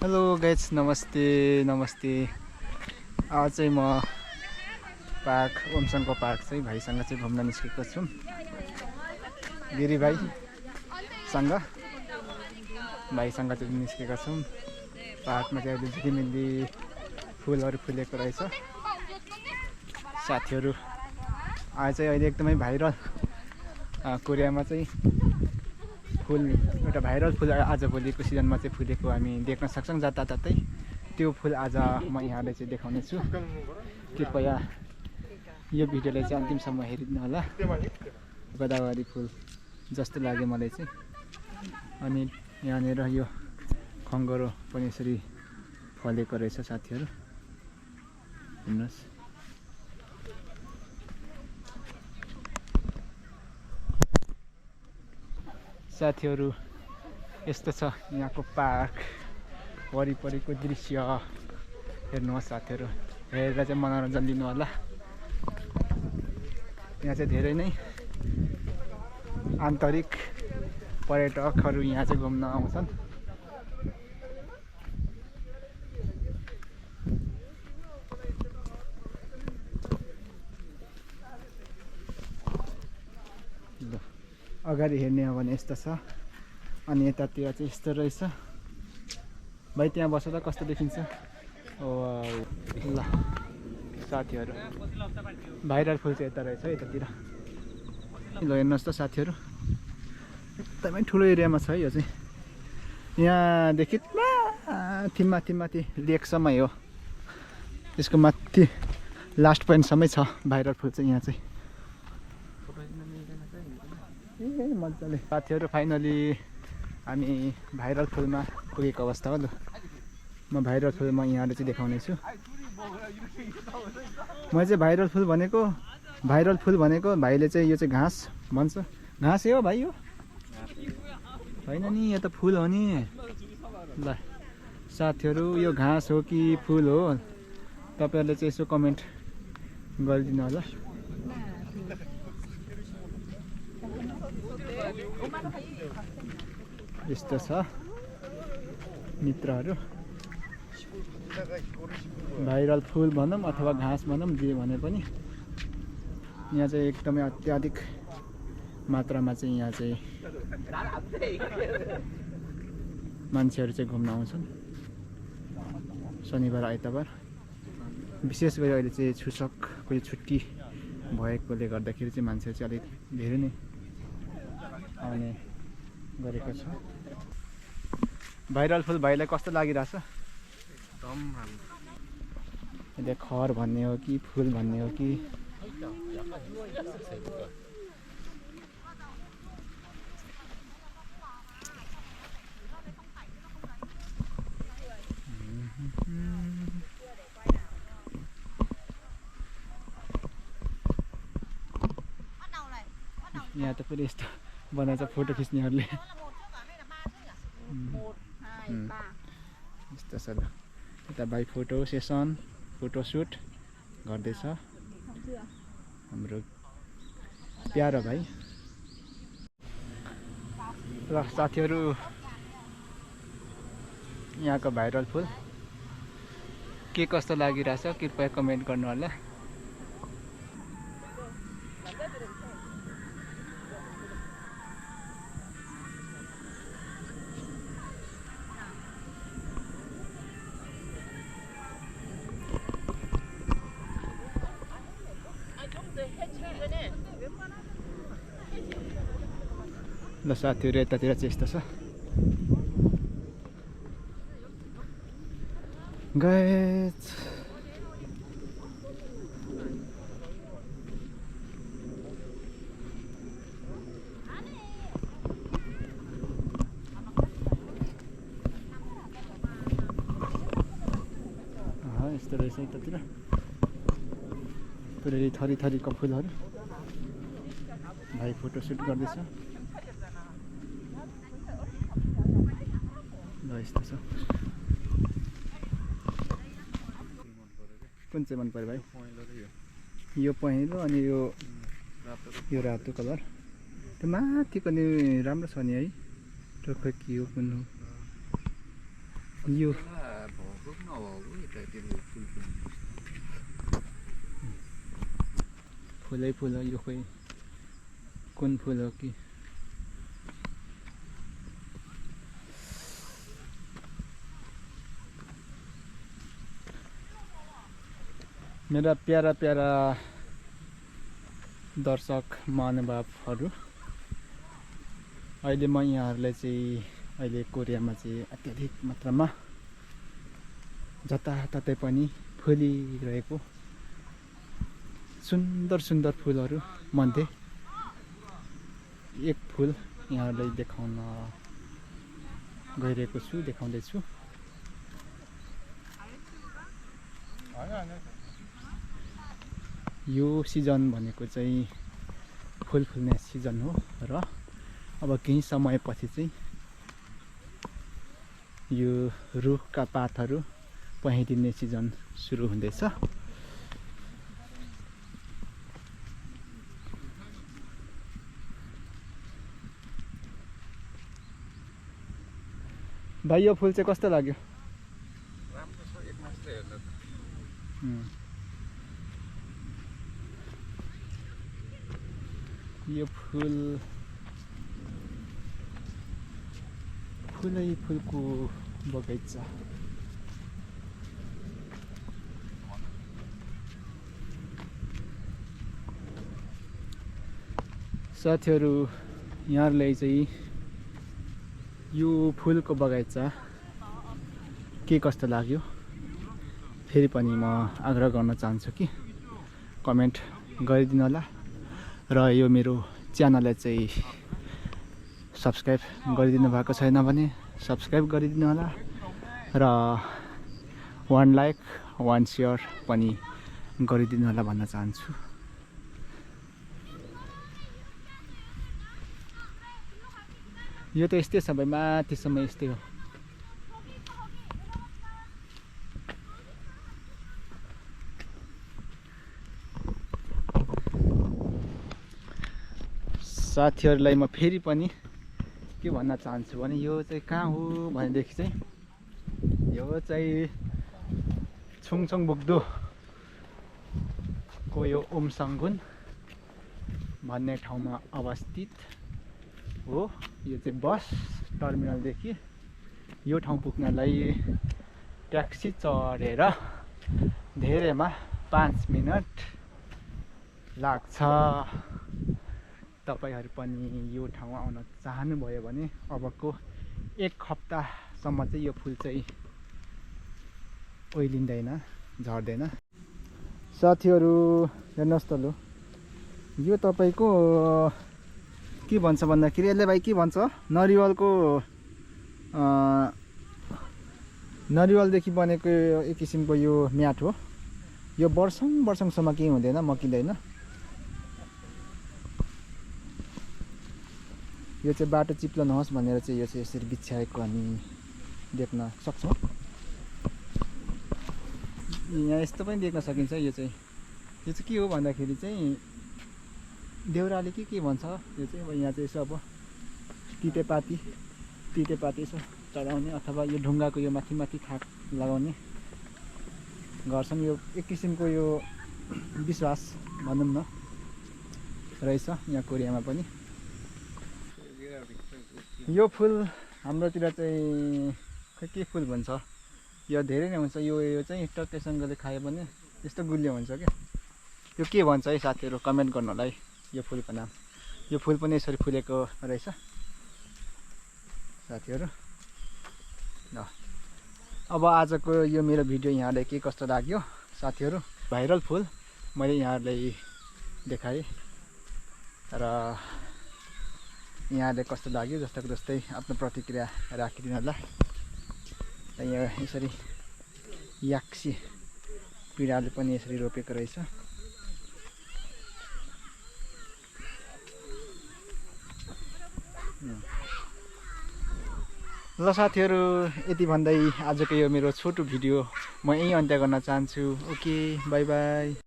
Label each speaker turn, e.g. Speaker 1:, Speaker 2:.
Speaker 1: Hello guys, नमस्ते नमस्ते। आज चाहिँ म पार्क ओमसनको पार्क चाहिँ भाइसँग चाहिँ घुम्न निस्केको छु। गिरी भाइसँग चाहिँ निस्केका छौँ। पार्कमा चाहिँ अहिले झिलिमिली फुलहरू फुलेको रहेछ। साथीहरू आज चाहिँ अहिले एकदमै भाइरल कोरियामा चाहिँ फुल, एउटा भाइरल फुल आजभोलिको सिजनमा चाहिँ फुलेको हामी देख्न सक्छौँ जताततै। त्यो फुल आज म यहाँलाई चाहिँ देखाउने छु। कृपया यो भिडियोलाई चाहिँ अन्तिमसम्म हेरिदिनु होला। गोदावरी फुल जस्तो लाग्यो मलाई चाहिँ। अनि यहाँनिर यो खङ्गरो पनि यसरी फलेको रहेछ साथीहरू, हेर्नुहोस्। साथीहरू यस्तो छ यहाँको पार्क वरिपरिको दृश्य हेर्नुहोस्। साथीहरू हेरेर चाहिँ मनोरञ्जन लिनु होला। यहाँ चाहिँ धेरै नै आन्तरिक पर्यटकहरू यहाँ चाहिँ घुम्न आउँछन्। अगाडि हेर्ने हो भने यस्तो छ, अनि यतातिर चाहिँ यस्तो रहेछ। भाइ त्यहाँ बस्दा कस्तो देखिन्छ? ओ ल साथीहरू, भाइरल फुल चाहिँ यता रहेछ यतातिर। ल हेर्नुहोस् त साथीहरू, एकदमै ठुलो एरियामा छ है यो चाहिँ। यहाँदेखि माथि लेकसम्म हो, त्यसको माथि लास्ट पोइन्टसम्मै छ भाइरल फुल चाहिँ यहाँ चाहिँ। ए मजाले साथीहरू, फाइनली हामी भाइरल फुलमा पुगेको अवस्था हो। ल म भाइरल फुलमा यहाँले चाहिँ देखाउने छु। म चाहिँ भाइरल फुल भनेको भाइले चाहिँ यो चाहिँ घाँस भन्छ। घाँस हो भाइ? यो होइन नि, यो त फुल हो नि। ल साथीहरू, यो घाँस हो कि फुल हो? तपाईँहरूले चाहिँ यसो कमेन्ट गरिदिनु होला। यस्तो छ मित्रहरू, भाइरल फुल भनौँ अथवा घाँस भनौँ, जे भने पनि यहाँ चाहिँ एकदमै अत्याधिक मात्रामा चाहिँ यहाँ चाहिँ मान्छेहरू चाहिँ घुम्न आउँछन् शनिबार आइतबार। विशेष गरी अहिले चाहिँ छुसकको छुट्टी भएकोले गर्दाखेरि चाहिँ मान्छेहरू चाहिँ अलिक धेरै नै आउने गरेको छ। भाइरल फुल भाइलाई कस्तो लागिरहेछ?
Speaker 2: एकदम राम्रो।
Speaker 1: अहिले खर भन्ने हो कि फुल भन्ने हो कि? यहाँ त पुरै यस्तो बनाउँछ फोटो खिच्नेहरूले। यस्तो छ। ल यता भाइ फोटो सेसन, फोटोसुट गर्दैछ हाम्रो प्यारो भाइ। र साथीहरू, यहाँको भाइरल फुल के कस्तो लागिरहेछ कृपया कमेन्ट गर्नु होला। ल साथीहरू, यतातिर चाहिँ यस्तो छ। गाइस यस्तो रहेछ यतातिर पुरै थरी थरीको फुलहरू। भाइ फोटोसुट गर्दैछ। ल यस्तो छ। कुन चाहिँ मन पर्यो भाइ? यो पहेँलो अनि यो रातो कलर। त्यो माथिको नि राम्रो छ नि है? टोक्कै के हो कुन हो? यो फुलै फुल हो, यो खोइ कुन फुल हो कि मेरा प्यारा प्यारा दर्शक महानुभावहरू, अहिले म यहाँहरूलाई चाहिँ अहिले कोरियामा चाहिँ अत्याधिक मात्रामा जताततै पनि फुलिरहेको सुन्दर सुन्दर फुलहरू मध्ये एक फुल यहाँहरूलाई देखाउन गइरहेको छु, देखाउँदैछु। यो सिजन भनेको चाहिँ फुल फुल्ने सिजन हो र अब केही समयपछि चाहिँ यो रुखका पातहरू पहेँलिने सिजन सुरु हुँदैछ। भाइ यो फुल चाहिँ कस्तो लाग्यो?
Speaker 2: राम्रो छ, एक मात्र हेर्नु त।
Speaker 1: यो फुल फुलै फुलको बगैँचा। साथीहरू, यहाँहरूलाई चाहिँ यो फुलको बगैँचा के कस्तो लाग्यो फेरि पनि म आग्रह गर्न चाहन्छु कि कमेन्ट गरिदिनु होला र यो मेरो च्यानललाई चाहिँ सब्सक्राइब गरिदिनु भएको छैन भने सब्सक्राइब गरिदिनु होला र 1 लाइक 1 सेयर पनि गरिदिनु होला भन्न चाहन्छु। यो त यस्तै छ भाइ, माथिसम्म यस्तै हो। साथीहरूलाई म फेरि पनि के भन्न चाहन्छु भने यो चाहिँ कहाँ हो भनेदेखि चाहिँ यो चाहिँ छुङछुङ बुक्दो को यो ओमसङ्गुन भन्ने ठाउँमा अवस्थित हो। यो चाहिँ बस टर्मिनलदेखि यो ठाउँ पुग्नलाई ट्याक्सी चढेर धेरैमा 5 मिनट लाग्छ। तपाईहरु पनि यो ठाउँ आउन चाहनुभयो भने अबको 1 हप्तासम्म चाहिँ यो फुल चाहिँ ओइलिँदैन, झर्दैन। साथीहरु हेर्नुहोस् त, लु यो तपाईको के भन्छ भन्दाखेरि यसले भाइ के भन्छ, नरिवलदेखि बनेको एक किसिमको यो म्याट हो। यो वर्षौंसम्म केही हुँदैन, मकिँदैन। यो चाहिँ बाटो चिप्लो नहोस् भनेर चाहिँ यो चाहिँ यसरी बिछ्याएको हामी देख्न सक्छौं। यहाँ यस्तो पनि देख्न सकिन्छ। यो चाहिँ के हो भन्दाखेरि चाहिँ देउराली के भन्छ यो चाहिँ। अब यहाँ चाहिँ यसो अब तितेपाती यसो चढाउने अथवा यो ढुङ्गाको यो माथि थाक लगाउने गर्छन्। यो एक किसिमको यो विश्वास भनौं न रहेछ यहाँ कोरियामा पनि। यो फुल हाम्रोतिर चाहिँ के फुल भन्छ, यो धेरै नै हुन्छ। यो चाहिँ टक्कैसँगले खायो भने यस्तो गुलियो हुन्छ क्या। यो के भन्छ है साथीहरु, कमेन्ट गर्नु होला है यो फुलको नाम। यो फुल पनि यसरी फुलेको रहेछ साथीहरु। ल अब आजको यो मेरो भिडियो यहाँलाई के कस्तो लाग्यो साथीहरु। भाइरल फुल मैले यहाँलाई देखाएँ र यहाँले कस्तो लाग्यो जस्तोको जस्तै आफ्नो प्रतिक्रिया राखिदिनु होला। यहाँ यसरी याक्सी पिँडाले पनि यसरी रोपेको रहेछ। ल साथीहरु, यति भन्दै आजको यो मेरो छोटो भिडियो म यही अन्त्य गर्न चाहन्छु। Okay, bye bye.